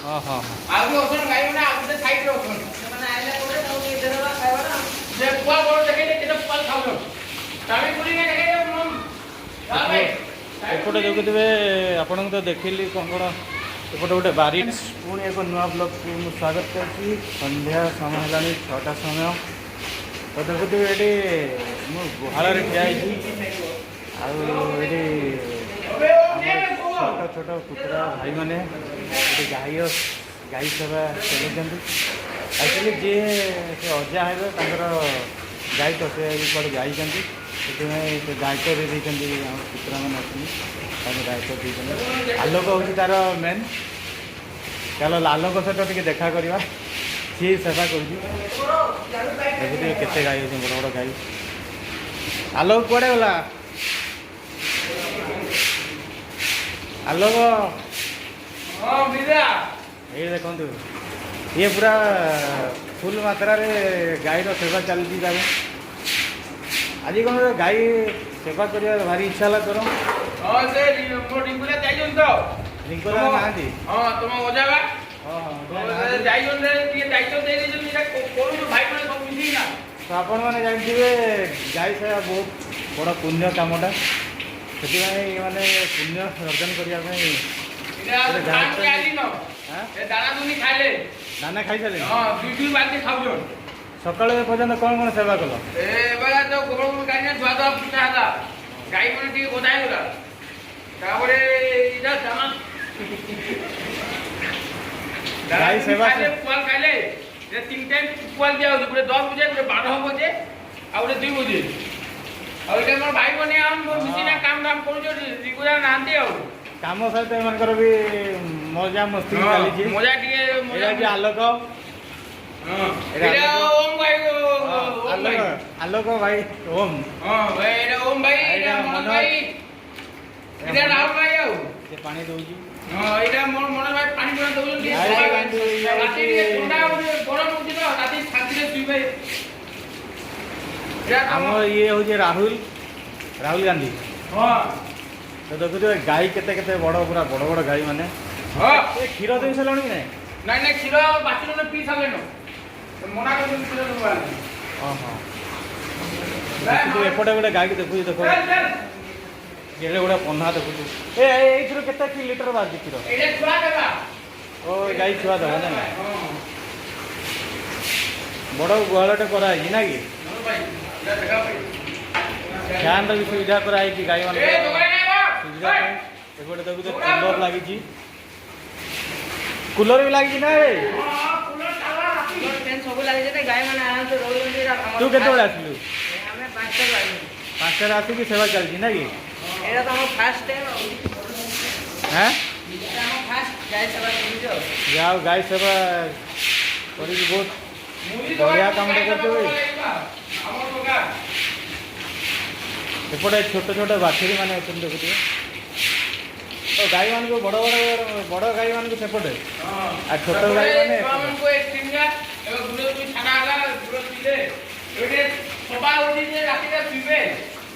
ହଁ ହଁ ହଁ ଆହୁରି ଅଛନ୍ ଗାଈ ମାନେ, ଆଉ ଗୋଟେ ସାଇଡରେ ଅଛନ୍। ସେମାନେ ଆଇଲା ପରେ ତାକୁ ଟିକେ ଦେଇଦେବା ଖାଇବା। ସେ ପୁଆଲ ବଡ଼ ଦେଖେଇଲେ, କେତେ ପୁଆଲ ଖାଉଛନ୍। ଚାବି ଖୋଲିକି ଦେଖେଇଲେ। ଭାଇ। ଏପଟେ ଦେଖୁଥିବେ, ଆପଣଙ୍କୁ ତ ଦେଖିଲି କ'ଣ କ'ଣ। ଏପଟେ ଗୋଟେ ବାରି। ପୁଣି ଏକ ନୂଆ ବ୍ଲଗ୍କୁ ମୁଁ ସ୍ୱାଗତ କରୁଛି। ସନ୍ଧ୍ୟା ସମୟ ହେଲାଣି, 6ଟା ସମୟ। ତ ଦେଖୁଥିବେ, ଏଠି ମୁଁ ଗୁହାଳରେ ଠିଆ ହେଇଛି ଆଉ ଏଠି ଆମର ଛୋଟ ଛୋଟ କୁକୁଡ଼ା ଭାଇମାନେ ଏଠି ଗାଈ ସେବା ଚଲେଇଛନ୍ତି। ଆକ୍ଚୁଆଲି ଯିଏ ସେ ଅଜା ହେବେ, ତାଙ୍କର ଗାଈ ତ ସେ କୁଆଡ଼େ ଯାଇଛନ୍ତି, ସେଥିପାଇଁ ସେ ଦାୟିତ୍ୱ ଦେଇ ଦେଇଛନ୍ତି। ଆମର କୁକୁଡ଼ାମାନେ ଅଛନ୍ତି, ତାଙ୍କୁ ଦାୟିତ୍ୱ ଦେଇଛନ୍ତି। ଆଲୋକ ହେଉଛି ତାର ମେନ୍। ଚାଲ, ଆଲୋକ ସହିତ ଟିକେ ଦେଖା କରିବା। ସିଏ ସେବା କରୁଛି। ଦେଖୁଥିବେ, କେତେ ଗାଈ ଅଛି, ବଡ଼ ବଡ଼ ଗାଈ। ଆଲୋକ କୁଆଡ଼େ ଗଲା? ଆଲୋକ। ହଁ ବିଜା। ଏଇ ଦେଖନ୍ତୁ, ଇଏ ପୁରା ଫୁଲ ମାତ୍ରାରେ ଗାଈର ସେବା ଚାଲିଛି ତାର। ଆଜି କ'ଣ ଗାଈ ସେବା କରିବାର ଭାରି ଇଚ୍ଛା ହେଲା ତୋର? ହଁ, ସେ ମୋ ରିଙ୍କୁଲା ଯାଇଛନ୍ତି ତ। ରିଙ୍କୁଲା ନାହାନ୍ତି? ହଁ, ତୁମ ଅଜା ବା। ହଁ। ଯାଇଛନ୍ତି, ଟିକେ ଦାୟିତ୍ୱ ଦେଇ ଦେଇଛନ୍ତି। ଏଇଟା କରୁଛୁ ଭାଇ ମାନେ ସବୁ ମିଶିକିନା। ତ ଆପଣମାନେ ଜାଣିଥିବେ, ଗାଈ ସେବା ବହୁତ ବଡ଼ ପୁଣ୍ୟ କାମଟା। ସେଥିପାଇଁ ମାନେ ପୁଣ୍ୟ ଅର୍ଜନ କରିବା ପାଇଁ ଏଇଟା ଖାଆନ୍ତି ଆଜି ନ। ହାଁ? ଏ ଦାନା ଦୁନି ଖାଇଲେ। ଦାନା ଖାଇସାରିଲେଣି? ହଁ, ଦୁଇ ଦୁଇ ବାଲ୍ଟି ଖାଉଛନ୍। ସକାଳୁ ଏ ପର୍ଯ୍ୟନ୍ତ କ'ଣ କ'ଣ ସେବା କଲ? ଏବେ ତ ଗୋବର ଗୋବର ଗାଈ ଧୁଆ ଧୁଆ ପୂଜା ହେଲା, ଗାଈ ମାନେ ଟିକେ ଗଦା ହେଇଗଲା। ତାପରେ ଏଇଟା ଦାନା ଗାଈ ସେବା ଖାଇଲେ, ପୁଆଲ ଖାଇଲେ। ଏ ତିନି ଟାଇମ୍ ପୁଆଲ ଦିଆ ହଉଛି, ଗୋଟେ 10 ବଜେ, ଗୋଟେ 12 ବଜେ ଆଉ ଗୋଟେ 2 ବଜେ। ଆଉ ଏଇଟା ମୋର ଭାଇ ମାନେ ଆଉ ମିଶିନା କାମ ଦାମ କରୁଛୁ। ରିଗୁଲାର ନାହାନ୍ତି ଆଉ। କାମ ସହିତ ଏମାନଙ୍କର ବି ମଜା ମସ୍ତି ଚାଲିଛି। ମଜା ଟିକେ ମଜା। ଏଇଟା ହଉଛି ଆଲୋକ। ହଁ। ଏଇଟା ଏଇଟା ଆଲୋକ। ଓମ ଭାଇ, ଓମ ଭାଇ। ଆଲୋକ, ଆଲୋକ ଭାଇ, ଓମ୍। ହଁ ଭାଇ, ଏଇଟା ଓମ ଭାଇ, ଏଇଟା ଏଇଟା ମନୋଜ ମନୋଜ। ଭାଇ, ଏଇଟା ରାହୁଲ ଭାଇ ଆଉ ସେ ପାଣି ଦଉଛି। ହଁ, ଏଇଟା ମୋର ମନୋଜ ଭାଇ, ପାଣି ପୁଣା ଦଉଛନ୍ତି। ରାତି ଟିକେ ଥଣ୍ଡା ହଉଛି, ଗରମ ହଉଛି ତ, ରାତି ଶାନ୍ତିରେ ଶୋଇବେ। ଏଇଟା ଆମ ଇଏ ହଉଛି ରାହୁଲ, ରାହୁଲ ଗାନ୍ଧୀ। ତ ଦେଖୁଥିବେ, ଗାଈ କେତେ କେତେ ବଡ଼, ପୁରା ବଡ଼ ବଡ଼ ଗାଈ ମାନେ। ଏ କ୍ଷୀର ଦେଇ ସାରିଲାଣି କି ନାଇଁ? ନାଇଁ ନାଇଁ, କ୍ଷୀର ବାଛୁରୀ ପିଇ ସାରିଲେନ। ମନା କରୁଛନ୍ତି କ୍ଷୀର ଦେବା। ହଁ, ଦେଖୁଥିବେ, ଏପଟେ ଗୋଟେ ଗାଈକି ଦେଖୁଛି। ଦେଖ, ଏଡ଼େ ଗୋଟେ ପନ୍ନା ଦେଖୁଛୁ। ଏ ଏଇଥିରୁ କେତେ କି ଲିଟର ବାହାରୁଛି କ୍ଷୀର? ଏଇଟା ଛୁଆ ଦେବା। ଓ, ଏ ଗାଈ ଛୁଆ ଦେବା ନା? ହଁ। ବଡ଼ ଗୁହାଳଟେ କରାହେଇଛି ନା କି? ମନୋଜ ଭାଇ, ଏଇଟା ଦେଖା ଭାଇ। ଫ୍ୟାନ୍ର ବି ସୁବିଧା କରାହେଇଛି ଗାଈ ଏ ମାନଙ୍କର ଦୋକାନ ସୁବିଧା ପାଇଁ। ଏପଟେ ଦେଖୁଛ, କୁଲର ଲାଗିଛି। କୁଲର ବି ଲାଗିଛି ନା ଏ? ଫ୍ୟାନ୍ ସବୁ ଲାଗିଛି ତ, ଗାଈ ମାନେ ଆରାମସେ ରହୁଛନ୍ତି। ଏଇଟା ଆମର ତୁ କେତେବେଳେ ଆସିଲୁ? ଆମେ 5ଟାରୁ ଆଇଲୁ। 5ଟାରେ ଆସିକି ସେବା ଚାଲିଛି ନା କି? ଏଇଟା ତ ଆମ ଫାଷ୍ଟ ଟାଇମ୍ ଆଉ। ହେଁ? ଏଇଟା ଆମ ଫାଷ୍ଟ ଗାଈ ସେବା କରୁଛୁ ଆଉ। ଯାହା ହଉ, ଗାଈ ସେବା କରିକି ବହୁତ ବଢ଼ିଆ କାମଟା କରିଛ ଭାଇ। ଆମର ଦୋକାନ। ଏପଟେ ଛୋଟ ଛୋଟ ବାଛୁରୀ ମାନେ ଅଛନ୍ତି, ଦେଖୁଥିବେ ତ। ଗାଈ ମାନଙ୍କୁ ବଡ଼ ବଡ଼ ବଡ଼ ଗାଈ ମାନଙ୍କୁ ସେପଟେ ଆଉ ଛୋଟ ଗାଈ ମାନେ ଏପଟେ। ଛୁଆମାନଙ୍କୁ ଏ ତିନିଟା ଏବେ ଗୁଡ଼ ବି ଛାଡ଼ା ହେଲା। ଗୁଡ଼ ପିଇଲେ ଏବେ ସଫା ହଉଛି ଯେ ରାତିରେ ଶୋଇବେ।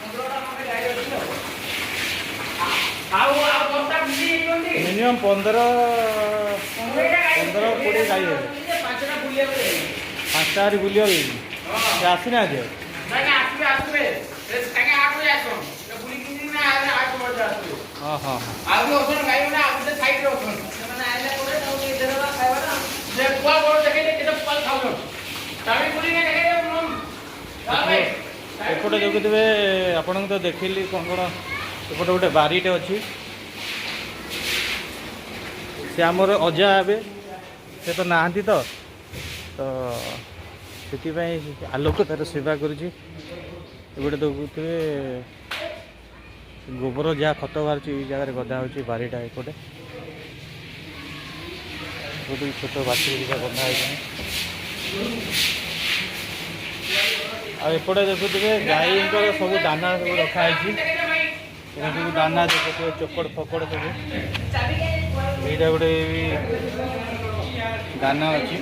15ଟା ଖଣ୍ଡେ ଗାଈ ଅଛି ଆଉ। ଆଉ ଆଉ 10ଟା ବୁଲି ହେଇଛନ୍ତି। ମିନିମମ୍ 15, 15 20 ଗାଈ ହେବେ। 5ଟା ବୁଲିବାକୁ ଯାଇଛନ୍ତି। 5ଟା ଆରି ବୁଲିବାକୁ ଯାଇଛି। ସେ ଆସିନାହାନ୍ତି ଆଉ? ନାଇଁ ନାଇଁ, ଆସିବେ ଆସିବେ। ସେ ତାଙ୍କେ ଆଗରେ ଆସନ୍, ବୁଲିକି ନା ଆଗ ବଜେ ଆସିବେ। ହଁ ହଁ ହଁ ଆହୁରି ଅଛନ୍ ଗାଈ ମାନେ, ଆଉ ଗୋଟେ ସାଇଡରେ ଅଛନ୍। ସେମାନେ ଆଇଲା ପରେ ତାକୁ ଟିକେ ଦେଇଦେବା ଖାଇବା। ସେ ପୁଆଲ ବଡ଼ ଦେଖେଇଲେ, କେତେ ପୁଆଲ ଖାଉଛନ୍। ଚାବି ଖୋଲିକି ଦେଖେଇଲେ ଭାଇ। ଏପଟେ ଦେଖୁଥିବେ, ଆପଣଙ୍କୁ ତ ଦେଖିଲି କ'ଣ କ'ଣ। ଏପଟେ ଗୋଟେ ବାରିଟେ ଅଛି। ସେ ଆମର ଅଜା ହେବେ, ସେ ତ ନାହାନ୍ତି ତ, ତ ସେଥିପାଇଁ ଆଲୋକ ତାର ସେବା କରୁଛି। ଏପଟେ ଦେଖୁଥିବେ, ଗୋବର ଯାହା ଖତ ବାହାରୁଛି, ଏଇ ଜାଗାରେ ଗଦା ହେଉଛି। ବାରିଟା ଏପଟେ। ଗୋଟେ ଛୋଟ ବାଛୁରୀ ଦୁଇଟା ବନ୍ଧା ହେଇଛନ୍ତି। ଆଉ ଏପଟେ ଦେଖୁଥିବେ, ଗାଈଙ୍କର ସବୁ ଦାନା ସବୁ ରଖା ହେଇଛି। ଏଟା ସବୁ ଦାନା ଦେଖୁଥିବେ, ଚୋକଡ଼ ଫୋକଡ଼ ସବୁ। ଏଇଟା ଗୋଟେ ବି ଦାନା ଅଛି।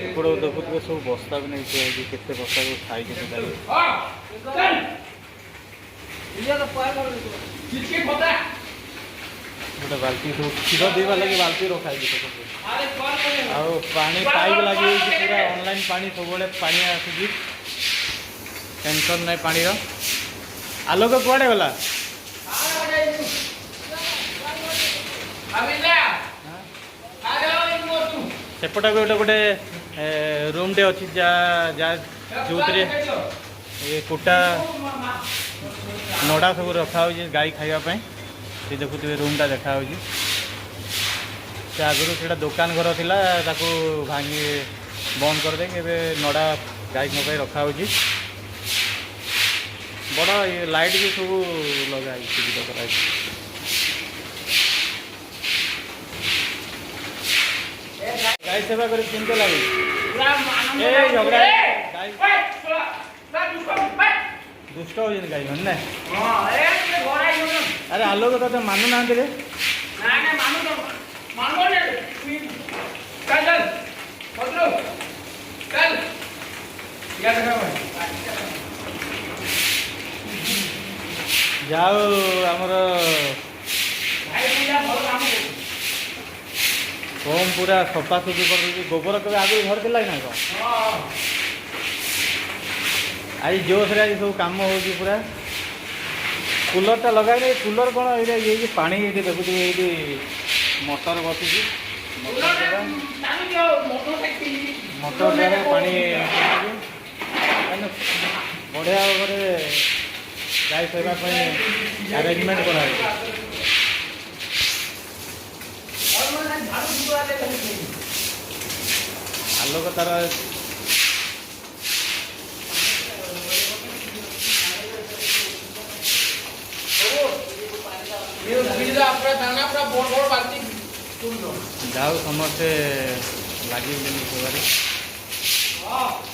ଏପଟେ ଦେଖୁଥିବେ, ସବୁ ବସ୍ତା ବି ନେଇକି ଥୁଆ ହେଇଛି। କେତେ ବସ୍ତା ସବୁ ଖାଇଛନ୍ତି ଗାଈ। ହଁ, ଚାଲ। ଇଏ ତ ପୁଆଲ ଘର। ଟିକେ ଖତା। ଗୋଟେ ବାଲ୍ଟି ସବୁ କ୍ଷୀର ଦୁହିବା ଲାଗି ବାଲ୍ଟି ରଖା ହେଇଛି ସେପଟେ। ଆରେ କଣ କରିବ? ଆଉ ପାଣି ପାଇପ୍ ଲାଗିଯାଇଛି, ପୁରା ଅନଲାଇନ୍ ପାଣି, ସବୁବେଳେ ପାଣି ଆସୁଛି, ଟେନସନ୍ ନାହିଁ ପାଣିର। ଆଲୋକ କୁଆଡ଼େ ଗଲା? ଆବିଲା ଆରେ ମୁଁ ତୁ ସେପଟେ ବି ଗୋଟେ ଗୋଟେ ରୁମ୍ଟେ ଅଛି, ଯାହା ଯାହା ଯେଉଁଥିରେ ଏ କୁଟା ନଡ଼ା ସବୁ ରଖା ହେଉଛି ଗାଈ ଖାଇବା ପାଇଁ। ସେ ଦେଖୁଥିବେ, ରୁମ୍ଟା ଦେଖାହେଉଛି। ସେ ଆଗରୁ ସେଇଟା ଦୋକାନ ଘର ଥିଲା, ତାକୁ ଭାଙ୍ଗି ବନ୍ଦ କରିଦେଇକି ଏବେ ନଡ଼ା ଗାଈଙ୍କ ପାଇଁ ରଖାହେଉଛି। ବଡ଼ ଇଏ ଲାଇଟ୍ ବି ସବୁ ଲଗା ହେଇଛି, ସୁବିଧା କରାହେଇଛି। ଗାଈ ସେବା କରି କେମିତି ଲାଗୁଛି? ପୁରା ଆନନ୍ଦ। ଏ ଝଗଡ଼ା। ଗାଈ ଦୁଷ୍ଟ ହେଉଛନ୍ତି ଗାଈ ମାନେ ନା? ହଁ, ଏ ଟିକେ ଘରେ ଆଇଛୁ। ଆରେ ଆଲୋକ, ତତେ ମାନୁନାହାନ୍ତି ରେ। ନା ନା, ମାନୁ ତ ମାନବ ନେ। ଚାଲ ଚାଲ ଭଦ୍ର, ଚାଲ। ଇয়া ଦେଖା ଭାଇ। ଯାଉ ଆମର ଭାଇ ପୂଜା ଭଲ କାମ କରୁଛି। ହୋମ୍ ପୁରା ସଫାସୁଫି କରିଦେଇଛି। ଗୋବର କେବେ ଆଗରୁ ଧରିଥିଲା କି ନା କ'ଣ? ହଁ। ଆଜି ଜୋସରେ ଆଜି ସବୁ କାମ ହେଉଛି ପୁରା। କୁଲରଟା ଲଗାଇଲେ କୁଲର କ'ଣ ଏଇଟା ଇଏ ହେଇଛି ପାଣି। ଏଇଠି ଦେଖୁଥିବେ, ଏଇଠି ମଟର ବସିଛି। ମଟର ଦ୍ୱାରା ମଟର ଦ୍ୱାରା ପାଣି ମାନେ ବଢ଼ିଆ ଭାବରେ ଗାଈ ସେବା ପାଇଁ ଆରେଞ୍ଜମେଣ୍ଟ କରାହେଇଛି। ଆଲୋକ ତାର ଦାନା ପୁରା ବଡ଼ ବଡ଼ ବାଲ୍ଟି। ଯାଉ ସମସ୍ତେ ଲାଗିଛନ୍ତି ସେବାରେ।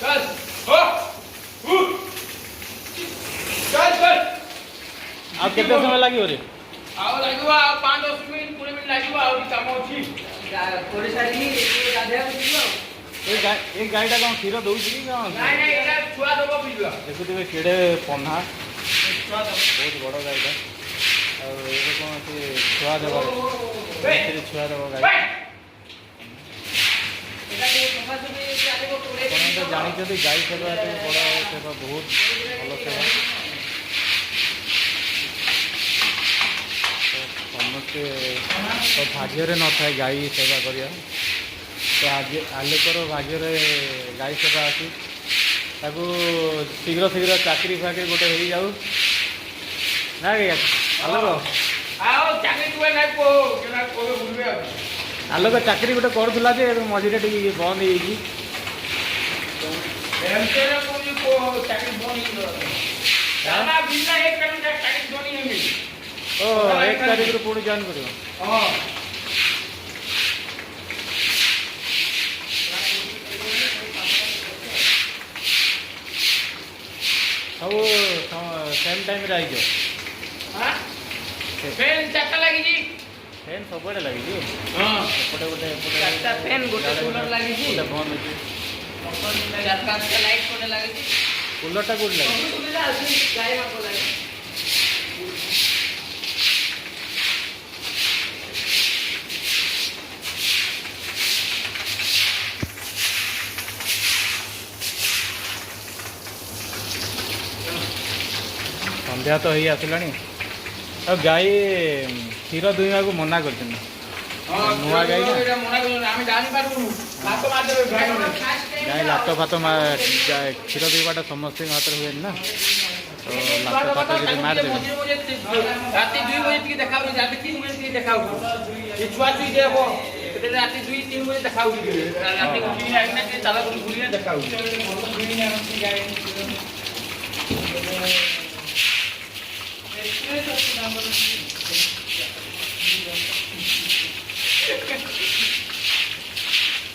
ଚାଲ ହୋ, ଚାଲ ଚାଲ। ଆଉ କେତେ ସମୟ ଲାଗିବ ରେ? ଆଉ ଲାଗିବ ଆଉ 5 10 ମିନିଟ୍, 20 ମିନିଟ୍ ଲାଗିବ, ଆହୁରି କାମ ଅଛି। କରି ସାରିକି ଗାଧେଇବାକୁ ଯିବୁ ଆଉ। ଏଇ ଗାଈଟା କ'ଣ କ୍ଷୀର ଦଉଛି କି କ'ଣ? ନାଇଁ ନାଇଁ, ଏଇଟା ଛୁଆ ଦବ ପିଇବା। ଦେଖୁଥିବେ, କେଡ଼େ ପହ୍ନା। ଛୁଆ ଦବ। ବହୁତ ବଡ଼ ଗାଈଟା। ଆଉ ଏବେ କ'ଣ ସେ ଛୁଆ ଦେବ, ଏଥିରେ ଛୁଆ ଦେବ ଗାଈ। ଏଟା ଟିକେ ସଫାସୁଫି ଚାଲିବ 20 ଆପଣ ତ ଜାଣିଛନ୍ତି, ଗାଈ ସେବା ଟିକେ ବଡ଼ ସେବା, ବହୁତ ଭଲ ସେବା। ତ ସମସ୍ତେ ତ ଭାଗ୍ୟରେ ନଥାଏ ଗାଈ ସେବା କରିବା। ତ ଆଜି ଆଲୋକର ଭାଗ୍ୟରେ ଗାଈ ସେବା ଅଛି। ତାକୁ ଶୀଘ୍ର ଶୀଘ୍ର ଚାକିରି ଫାକିରି ଗୋଟେ ହେଇଯାଉ ନା କି ଆଲୋକ? ଆଉ ଚାକିରି ତୁମେ ନାଇଁ କୋ କେନା କୋବେ ବୁଲବେ ଆଉ। ଆଲୋକ ଚାକିରି ଗୋଟେ କରୁଥିଲା ଯେ, ଏବେ ମଝିରେ ଟିକେ ଇଏ ବନ୍ଦ ହେଇଯାଇଛି। ଏମତିରେ କହୁଛି କୋ ଚାକିରି ବନ୍ଦ ହେଇଯିବ ନା ବିନା 1 ତାରିଖ ଚାକିରି ବନ୍ଦ ହେଇଯିବ। ଓ, 1 ତାରିଖରୁ ପୁଣି ଜଏନ୍ କରିବ? ହଁ। ସବୁ ସେମ୍ ଟାଇମ୍ରେ ଆଇଛ? ହଁ, ଫ୍ୟାନ୍ ଚାରିଟା ଲାଗିଛି। ଫ୍ୟାନ୍ ସବୁଆଡ଼େ ଲାଗିଛି। ହଁ। ଏପଟେ ଗୋଟେ, ଏପଟେ ଚାରିଟା ଫ୍ୟାନ୍, ଗୋଟେ ଇଆଡ଼େ କୁଲର ଲାଗିଛି। ଗୋଟେ ବନ୍ଦ ଅଛି। ଚାରି ପାଞ୍ଚଟା ଲାଇଟ୍ ଖଣ୍ଡେ ଲାଗିଛି। କୁଲରଟା କୋଉଠି ଲାଗିଛି? ସବୁ ସୁବିଧା ଅଛି ଗାଈ ମାନଙ୍କ ଲାଗି। ସନ୍ଧ୍ୟା ତ ହେଇ ଆସିଲାଣି। ଆଉ ଗାଈ କ୍ଷୀର ଦୁହିଁବାକୁ ମନା କରିଛନ୍ତି। ହଁ। ନୂଆ ଗାଈ ନା? ଏଇଟା ମନା କରୁଛନ୍ତି, ଆମେ ଜାଣିପାରୁନୁ, ଲାତ ମାରିଦେବେ ଗାଈ ମାନେ। ଗାଈ ଲାତ ଫାତ, କ୍ଷୀର ଦୁହିବାଟା ସମସ୍ତଙ୍କ ହାତରେ ହୁଏନି ନା, ତ ଲାତ ଫାତ ଯଦି ମାରିଦେବେ। ମଝିରେ ମଝିରେ ରାତି 2 ବଜେ ଟିକେ ଦେଖାଉଛି, ରାତି 3 ବଜେ ଟିକେ ଦେଖାଉଛି। ଏ ଛୁଆ ଛୁଇ ଦେବ କେତେବେଳେ ରାତି 2 3 ବଜେ ଦେଖାଉଛି ଟିକେ। ରାତି ଉଠିକି ଆଇକିନା ଟିକେ ଚାଲା କରି ବୁଲିନା ଦେଖାଉଛି।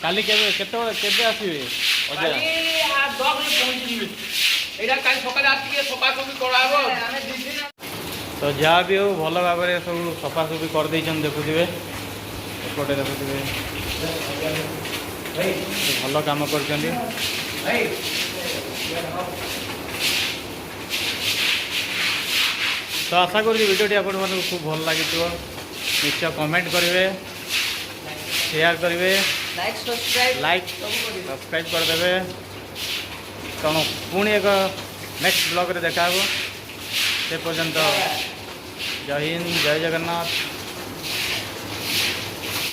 କାଲି କେବେ, କେତେବେଳେ, କେବେ ଆସିବେ ଅଜା? କାଲି 10ରେ ପହଞ୍ଚିଯିବେ। ଏଇଟା କାଲି ସକାଳେ ଆସିକି ସଫାସଫି କରାହବ। ଆମେ 2 ଦିନ ତ ଯାହା ବି ହଉ, ଭଲ ଭାବରେ ସବୁ ସଫାସୁଫି କରିଦେଇଛନ୍ତି। ଦେଖୁଥିବେ, ଏପଟେ ଦେଖୁଥିବେ, ଭଲ କାମ କରିଛନ୍ତି। ଭାଇ। ତ ଆଶା କରୁଛି ଭିଡ଼ିଓଟି ଆପଣମାନଙ୍କୁ ଖୁବ୍ ଭଲ ଲାଗିଥିବ। ନିଶ୍ଚୟ କମେଣ୍ଟ କରିବେ, ସେୟାର କରିବେ। ଲାଇକ୍, ସବସ୍କ୍ରାଇବ୍ ଲାଇକ୍, ସବୁ କରିବେ। ସବସ୍କ୍ରାଇବ୍ କରିଦେବେ। ତେଣୁ ପୁଣି ଏକ ନେକ୍ସଟ ବ୍ଲଗ୍ରେ ଦେଖା ହେବ। ସେ ପର୍ଯ୍ୟନ୍ତ ଜୟ ହିନ୍ଦ, ଜୟ ଜଗନ୍ନାଥ।